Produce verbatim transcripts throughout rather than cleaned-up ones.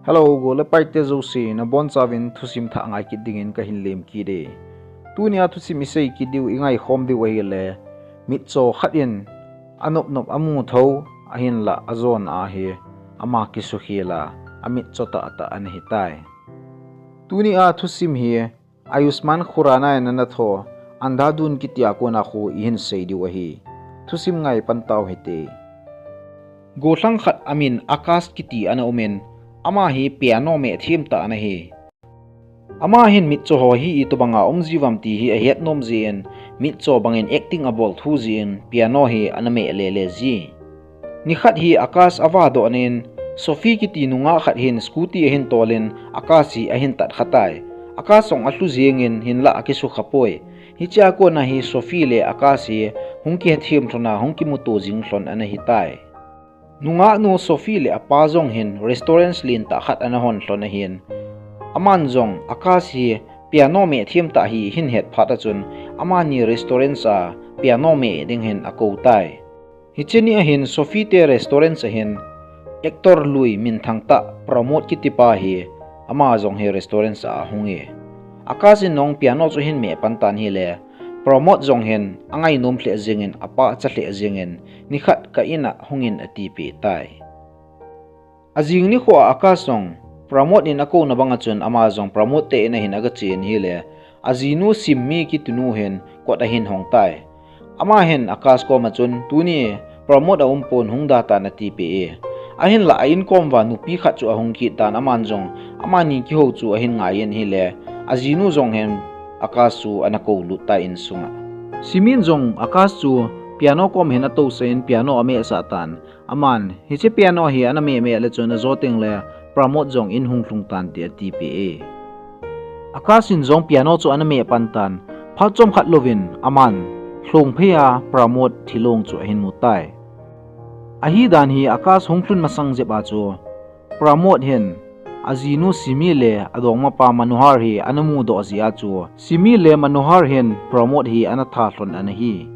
Hello, go le paite jouse, nabonchauvin thusim thah ngai kit dingin kahin lem kit e. Tunia thusim isei kit diu, ingaikhom diu ahile, mitcho khat in anop nop amu tho, ahinlah ajon ahi, ama kisukhel a, amitcho tahtah ana hitai. Tunia thusim hi Ayushmann Khurrana in ana tho Andhadhun kitia kona khu ihin sei diu ahi. Thusim ngai pan tau hite. Gollhang khat amin Akash kiti ana umin, ama hi piano meh them tah ana hi. Ama hin mitcho ho hi itobanga umji uvam ti hi ahet nom jeh in, mitcho bangin acting abol thu jeh in piano hi ana meh lele ji. Nikhat hi Akash avadoh nin, Sophie kiti nungah khat hin scooty ahin tolin Akash hi ahin tat kha tai. Akash jong alhu jengin hinlah akisukha poi. Hichea kona hi Sophie le Akash hi hung kihethem lhona hung kimuto jing lhon ana hitai. Nungahnu Sophie le apa jong hin restaurant lentah khat ana hon lhon ahin, aman jong Akash hi piano meh them tah hi ahin het phat achun, amani restaurant a piano meh ding hin akou tai. Hiche ni ahin Sophie te restaurant ahin actor lui minthang tah Pramod kitipa hi ama jong hi restaurant a ahung e. Akash in jong piano chu ahin meh pan tan ahile, Pramod jong hin angainom lheh jengin, apa acha lheh jengin, nikhat ka in a hungin atipeh tai. Ajing nikho a Akash jong Pramod in akouna banga chun ama jong Pramod te in ahin agachen ahile, ajinu Simi kitinu hin kot ahin hong tai. Ama hin Akash koma chun, tuni Pramod aumpon hung da tan atipeh e. Ahinlah a inkom uva nupi khat chu ahung kit tan aman jong amani kihou chu ahin ngaiyin ahile, ajinu jong hin Akash chu ana koulut tai insunga. Simin jong Akash chu piano kom hin atousah in piano amehsah tan. Aman, hiche piano hi ana meh meh le chun ajo tengle Pramod jong in hung lhung tante atipeh e. Akash in jong piano chu ana meh pan tan, phat chomkhat louvin aman lhongphei a Pramod thilong chu ahin mu tai. Ahidan hi Akash hung lhun masang jep a chu Pramod hin ajinu Simi le adongmapa Manohar hi ana mudoh jeh a chu Simi le Manohar hin Pramod hi ana tha lhon ana hi.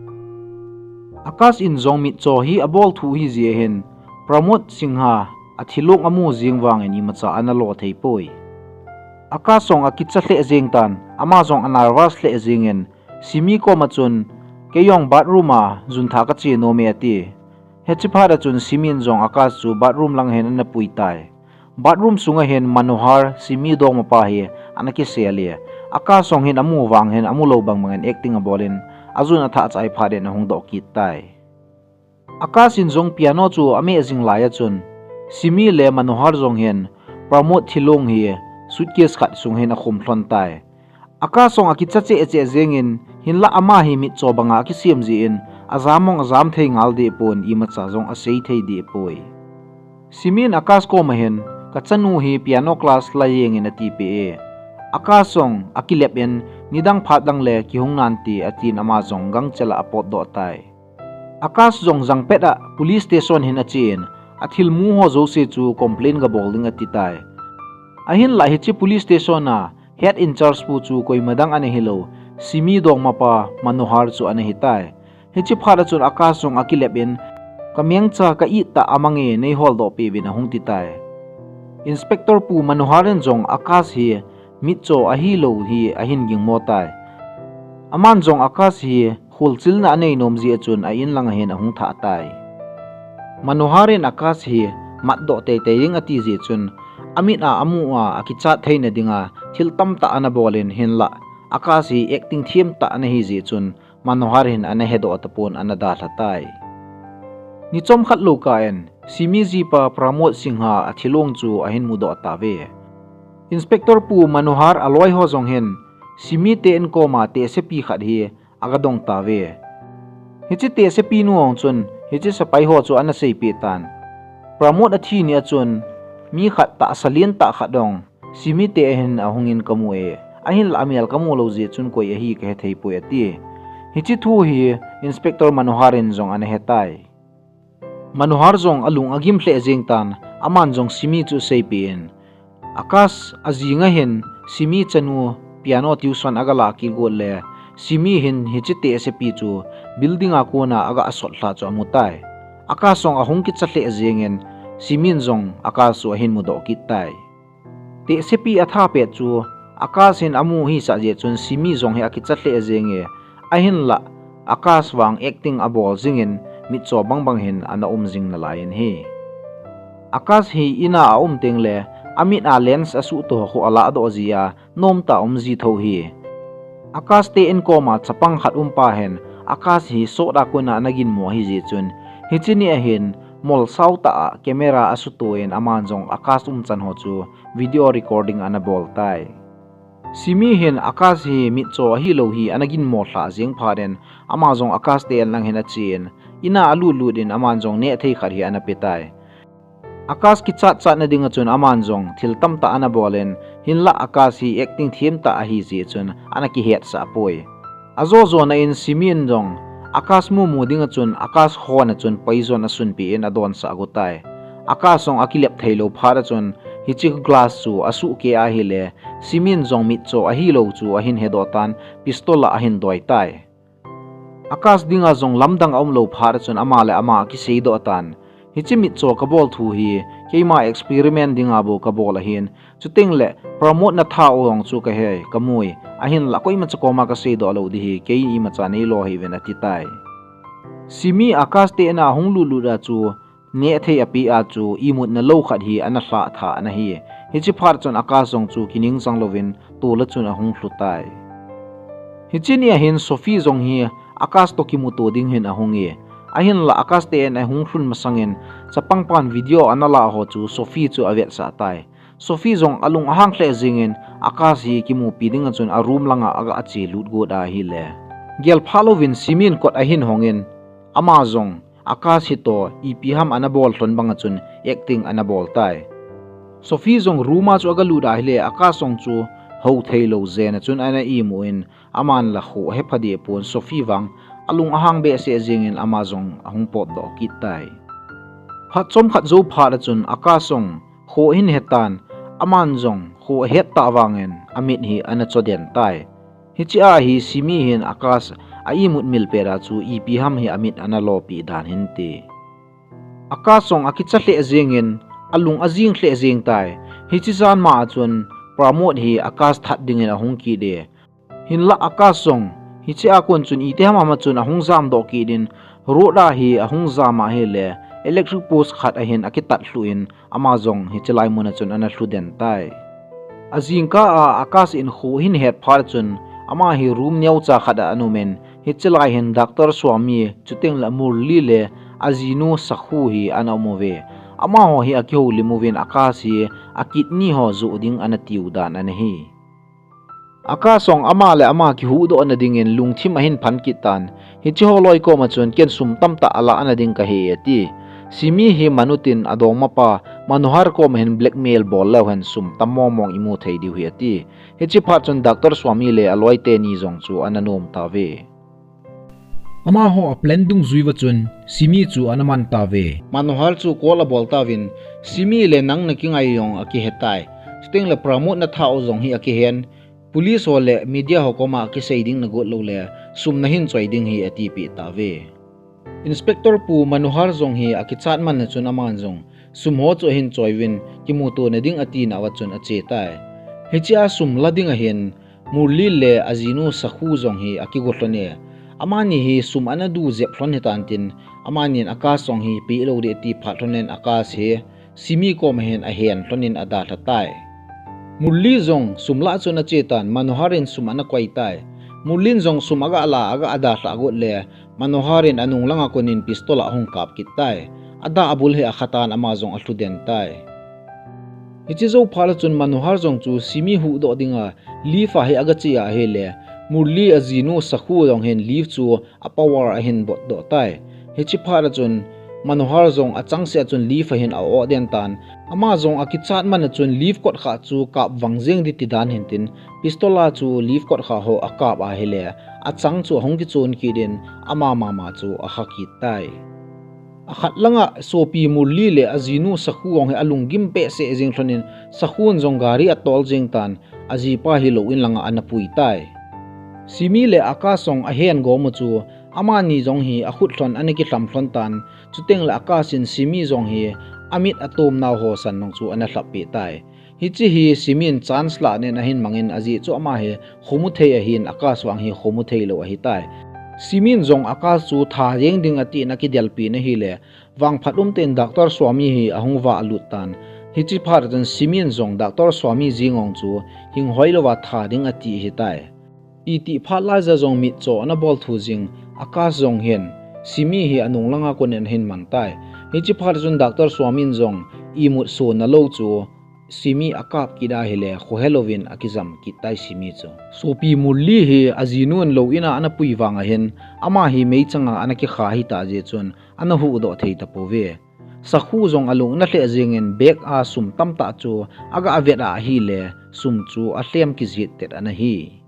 Akash in jong mitcho hi abol thu ahijeh hin Pramod Singha athilong amu jeng vangin imacha ana lo thei poi. Akash jong akicha lheh jeng tan, ama jong anervous lheh jengin Simi koma chun, kei jong bathroom a junthah kache nom e ati. Hiche phat a chun Simin jong Akash chu bathroom lang hin ana pui tai. Bathroom sunga hin Manohar, Simi dongmapa hi ana kisel e. Akash jong hin amu vang hin amu lou bang bangin acting abolin, ajun athah chai phat in ahung doh kit tai. Akash in jong piano chu ameh jing lai a chun, Simi le Manohar jong hin Pramod thilong hi suitcase khat sung hin akhum lhon tai. Akash jong akicha cheh cheh jengin, hinlah ama hi mitcho banga akisem jeh in, ajam jong ajam thei ngal deh pon, imacha jong asei thei deh poi. Simin Akash koma hin, kachanu hi piano class la jengin atipeh e. Akash jong akilep in, nidang phat dang le kihung nante atin ama jong gangchel a apotdoh tai. Akash jong jangpet a police station hin achen, athilmu ho jouse chu complain gabol ding ati tai. Ahinlah hiche police station a head in charge pu chu koima dang ana hilou, Simi dongmapa Manohar chu ana hitai. Hiche phat a chun Akash jong akilep in, kamengcha ka-it tah amange, neiholdoh peh uvin ahung ti tai. Inspector pu Manohar in jong Akash hi mitcho ahilou hi ahin gingmo tai. Aman jong Akash hi kholchilna anei nom jeh a chun a-in langa hin ahung thah tai. Manohar in Akash hi matdoh teitei ding ati jeh chun, amit a amu a akichat theina dinga thil tamtah ana bolin, hinlah Akash hi acting them tah ana hi jeh chun Manohar hin ana hedoh tapon ana dalha tai. Ni chomkhat lou kah in Simi jipa Pramod Singha athilong chu ahin mudoh tauve. Inspector pu Manohar aloi ho jong hin Simi te in koma tehsepi khat hi agadong tauve. Hiche tehsepi nu jong chun hiche sepai ho chu ana seipeh tan, Pramod athi ni a chun mi khat tahsa lentah khat jong Simi te a hin ahungin kamu e, ahinlah amel kamu lou jeh chun koi ahi kahethei poi ati. Hiche thu hi Inspector Manohar in jong ana hetai. Manohar jong alung agim lheh jeng tan, aman jong Simi chu aseipeh in, Akash, ajing a hin Simi chanu piano tuition agalah kit got le, Simi hin hiche tehsepi chu building a kona agasot lha chu amu tai. Akash jong ahung kicha lheh jengin, Simin jong Akash chu ahin mudoh kit tai. Tehsepi atha pet chu Akash hin amu hisah jeh chun Simi jong hi akicha lheh jenge, ahinlah Akash vang acting abol jingin mitcho bangbang hin ana um jing nalai in ahi. Akash hi ina aum tengle amit a lens asuhto khu alahdoh jia, nomtah a um ji thou ahi. Akash te in koma chapang khat um pa hin Akash hi sot a kona ana ginmo ahi jeh chun, hiche ni ahin molsao tah a camera asuhto in aman jong Akash umchan ho chu video recording ana bol tai. Simi hin Akash hi mitcho ahilou hi ana ginmo lhah jeng phat in ama jong Akash te in lang hin achen, ina alut lut in aman jong nehthei khat hi ana pe tai. Akash kichat chat na dinga chun aman jong thil tamtah ana bol in, hinlah Akash hi acting themtah ahi jeh chun ana kihetsah poi. Ajo jona in Simi in jong Akash mumu dinga chun Akash khon a chun poison asunpi in adonsah agu tai. Akash jong akilep theilou phat a chun hiche glass chu asuhkeh ahile, Simi in jong mitcho ahilou chu ahin hedoh tan, pistol a ahin doi tai. Akash dinga jong lamdang aumlou phat a chun ama le ama akiseidoh tan, hiche mitcho kabol thu hi keima experiment dinga bou kabol ahin, chutengle Pramod Nathao jong chu kahe, kamui, ahinlah koimacha koma kaseidoh lou ding ahi, kei imacha neilo hih uvin ati tai. Simi Akash te in a ahung lut lut a chu nehthei ape a chu imutna lou khat hi ana lhahtha ana hi. Hiche phat chun Akash jong chu kiningchang louvin tol a chun ahung lhu tai. Hiche ni ahin Sophie jong hi Akash toh kimuto ding hin ahunge, ahinlah Akash te in ahung lhun masangin chapang pan video ana lah ho chu Sophie chu avetsah tai. Sophie jong alung ahang lheh jengin Akash hi kimupi dinga chun a room langa aga ache lut got ahile, gelpha louvin Simi in kot ahin hongin, ama jong Akash hitoh ipi ham ana bol lhon banga chun acting ana bol tai. Sophie jong room a chu agalut ahile Akash jong chu hou theilou jeh a chun ana imu in, aman la khoh hepha deh pon, Sophie vang alung ahang behseh jengin ama jong ahung potdoh kit tai. Phat chomkhat jou phat a chun Akash jong khoh ahin hetan, aman jong khoh ahet tah vangin amit hi ana choden tai. Hiche a hi Simi hin Akash a imut mil pet a chu ipi ham hi amit ana lopeh dan hin ti. Akash jong akicha lheh jengin alung ajing lheh jeng tai. Hiche jan ma a chun Pramod hi Akash that dingin ahung kit e. Hinlah Akash jong hiche a kon chun itiham ham a chun ahung jamdoh kit in, road a hi ahung jam ahile electric post khat ahin akitat lhuh in, ama jong hiche lai mun a chun ana lhuden tai. Ajingkah a Akash in khoh ahin het phat chun ama hi room neocha khat a ana um in, hiche lai hin Doctor Swami, chutengle Murli le ajinu Sakhu hi ana um uve. Amaho hi akihoulim uvin Akash hi a kidney ho joh ding ana tiu dan ana hi. Akash jong ama le ama kihuhdoh na dingin lungthim ahin phan kit tan, hiche ho loi koma chun ken sum tamtah alah na ding kahi ati. Simi hi Manu tin adongmapa Manohar koma hin blackmail bol leu hen sum tam mongmong imu thei diu ahi ati. Hiche phat chun Doctor Swami le aloi teni jong chu ana nom tauve. Amaho a plan dungjui uva chun Simi chu ana man tauve. Manohar chu call abol tauvin, Simi le nang nakingai jong akihe tai. Chutengle Pramod Nathao jong hi akihen, police ho le media ho koma kisei ding nagot loule sum nahin choi ding ahi atipeh tauve. Inspector pu Manohar jong hi akichat man a chun aman jong sum ho chu ahin choi uvin kimuto na ding atina uva chun ache tai. Hiche a sum la ding ahin Murli le ajinu Sakhu jong hi akigo lhon e. Amani hi sum ana du jep lhon hitan tin, amanin Akash jong hi peh lou ding ati phat lhon in Akash hi Simi koma hin ahen lhon in adalha tai. Murli jong sum lah chun ache tan, Manohar in sum ana koi tai. Murli in jong sum aga la, aga dalhah got le, Manohar in anung langa konin pistol ahung kap kit tai. Adah abul hi akha tan ama jong alhuden tai. Hiche jou phat a chun Manohar jong chu Simi huhdoh dinga lift a hi agache ahile, Murli ajinu Sakhu jong hin lift chu a power ahin botdoh tai. Hiche phat a chun Manohar jong achangseh a chun lift a hin a-oh den tan. Ama jong akichat man a chun lift kot kha chu kap vang jeng ding ti dan hin tin, pistol a chu lift kot kha ho akap ahile, achang chu ahung kichon kit in, ama mama chu akha kit tai. Akhat langa sopi Murli le ajinu Sakhu jong hi alunggim behseh jeng lhon in, Sakhu in jong gari atol jeng tan, ajipa hi lou in langa ana pui tai. Simi le Akash jong ahen gom u chu, amani jong hi akhut lhon ana kilham lhon tan, chutengle Akash in Simi jong hi amit atomnau ho san nung chu ana lhap peh tai. Hiche hi Simin chance lah nen ahin mangin ajeh chu ama hi khomu thei ahin Akash vang hi khomu thei lou ahitai. Simin jong Akash chu tha jeng ding atin akidelpi na hile, vangphat umtah in Doctor Swami hi ahung vah lut tan. Hiche phat chun Simin jong Doctor Swami jingong chu hing hoi louva tha ding ati ahitai. Itih phat laiya jong mitcho ana bol thu jing Akash jong hin Simi hi anung langa kon in ahin mang tai. Hiche phat chun Doctor Swamin jong imut sona lou chu Simi akap kit ahile khohe louvin akijam kit tai Simi chu. Sopi Murli hi ajinun lou ina ana pui vang ahin ama hi meichanga ana kikha hita jeh chun ana huhdoh thei tapouve. Sakhu jong alung ana lheh jengin bag a sum tamtah chu aga avet a ahile sum chu alhem kijih tet ana hi.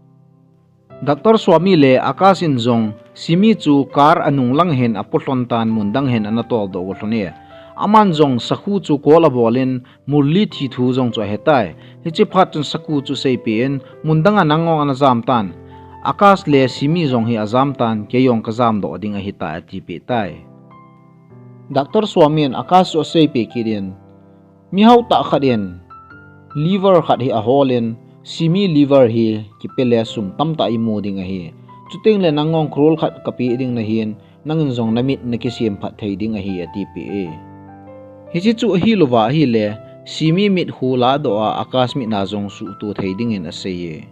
Doctor Swami le Akash in jong Simi chu car anung lang hin apo lhon tan mun dang hin ana toldoh go lhon e. Aman jong Sakhu chu call abol in Murli thi thu jong chu ahetai. Hiche phat chun Sakhu chu seipeh in mun dang a nangong ana jam tan. Akash le Simi jong hi ajam tan, kei jong kajamdoh ding ahitai atipeh tai. Doctor Swami in Akash chu aseipeh kit in, mihao tah khat in liver khat hi ahol in, Simi liver hi kipe le sum tamtah imu ding ahi. Chuteng le nangong crore khat kapeh ding nahin, nangin jong namit nakisem phat thei ding ahi atipeh e. Hiche chu ahilouva ahile, Simi mit hu ladoh a Akash mit na jong suhto thei dingin asei e.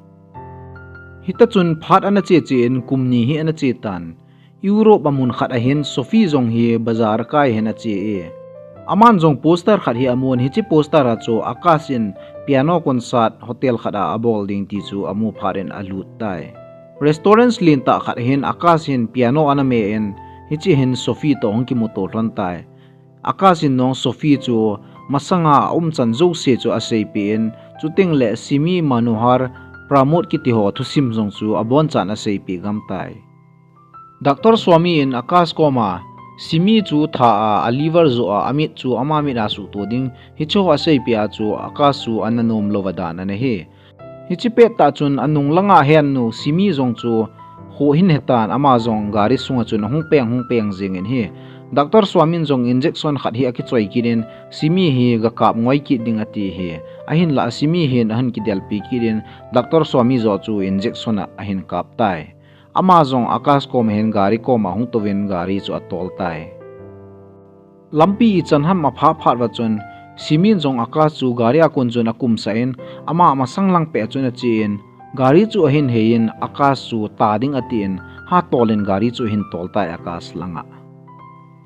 Hita chun phat ana che che in kum ni hi ana che tan. Europe a mun khat ahin Sophie jong hi bazar kai hin ache e. Aman jong poster khat hi amun, hiche poster a chu Akash in piano concert hotel khat a abol ding ti chu amu phat in alut tai. Restaurant lentah khat hin Akash hin piano ana me in hiche hin Sophie toh hung kimuto lhon tai. Akash in nong Sophie chu masanga aumchan jouse chu aseipeh in, chuteng le Simi, Manohar, Pramod kiti ho thusim jong chu abonchan aseipeh gam tai. Doctor Swami in Akash koma, Simi chu tha a, aliver joh a, amit chu ama mit a suhto ding, hiche ho aseipeh a chu Akash chu ana nom louva dan ana hi. Hiche pettah chun anung langa hennu Simi jong chu kho hin hetan, ama jong gari sunga chun ahung peng hung peng jengin hi. Doctor Swami in jong injection khat hi akichoi kit in, Simi hi gakap ngoi kit ding ati hi. Ahinlah Simi hin ahin kidelpi kit in, Doctor Swami joh chu injection a ahin kap tai. Ama jong Akash koma hin gari koma hung touvin gari chu atol tai. Lampi ichan ham aphah phat uva chun, Simin jong Akash chu gari a kon chun akumsah in, ama masang lang peh chun ache in, gari chu ahin hei in, Akash chu ta ding atin, hatol in gari chu ahin tol tai Akash langa.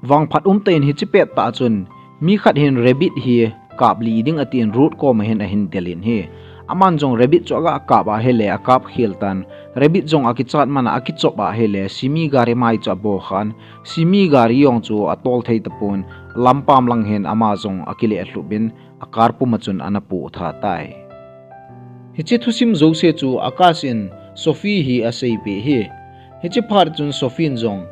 Vangphat umtah in hiche pettah chun, mi khat hin rabbit hi kap lih ding atin road koma hin ahin del in hi. Aman jong rabbit chu aga kap ahile akap khel tan. Rabbit jong akichat man a akichop ahile Simi gari mai chu abo khan. Simi gari jong chu atol thei tapon, lampam lang hin ama jong akile lhup in a car pum a chun ana pu tha tai. Hiche thusim jouse chu Akash in Sophie hi aseipeh hi. Hiche phat chun Sophie in jong,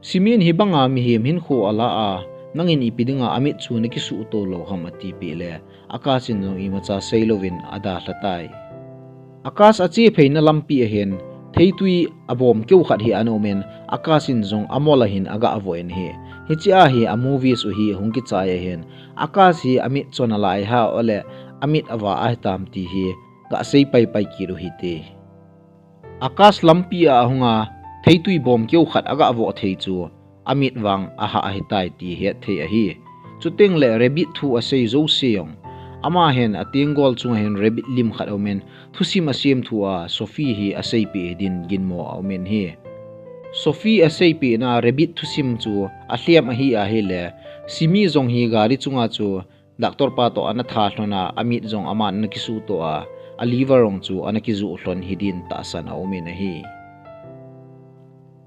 Simin hibanga mihem hinkho ala a, nangin ipi dinga amit chu nakisuhto lou ham atipeh le, Akash in jong imacha seilouvin adalha tai. Akash ache pheina lampi ahin, theitui abom keu khat hi ana um in, Akash in jong amol a hin aga avoh in hi. Hiche a hi a movies u hi hung kichai ahin, Akash hi amit chon alai ham, ole amit ava ahitam ti hi gasei paipai kit u hite. Akash lampi a ahunga, theitui bom keu khat aga avoh thei chu, amit vang aha ahitai ti hetthei ahi. Chuteng le rabbit thu asei jouse jong, ama hin atenggol chunga hin rabbit lim khat aum in, thusim asem thu a Sophie hi aseipeh din ginmo aum in hi. Sophie aseipehna rabbit thusim chu alhem ahi ahile, Simi jong hi gari chunga chu Doctor pa toh ana tha lhon a, amit jong aman ana kisuhto a, a liver jong chu ana kijuh lhon hidin tahsan aum in ahi.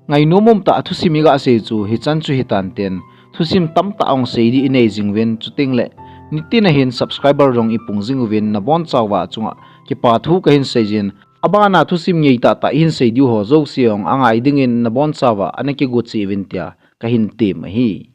Ngainom umtah a thusim iga sei chu hichan chu hitan ten, thusim tamtah jong sei ding inei jing uvin, chuteng le nitin a hin subscriber jong ipung jing uvin, nabonchauva chunga kipathu kahin seijin, abana thusim ngeitah tah ihin sei diu ho jouse jong angai dingin nabonchauva ana kigo cheh uvin tia kahin tem ahi.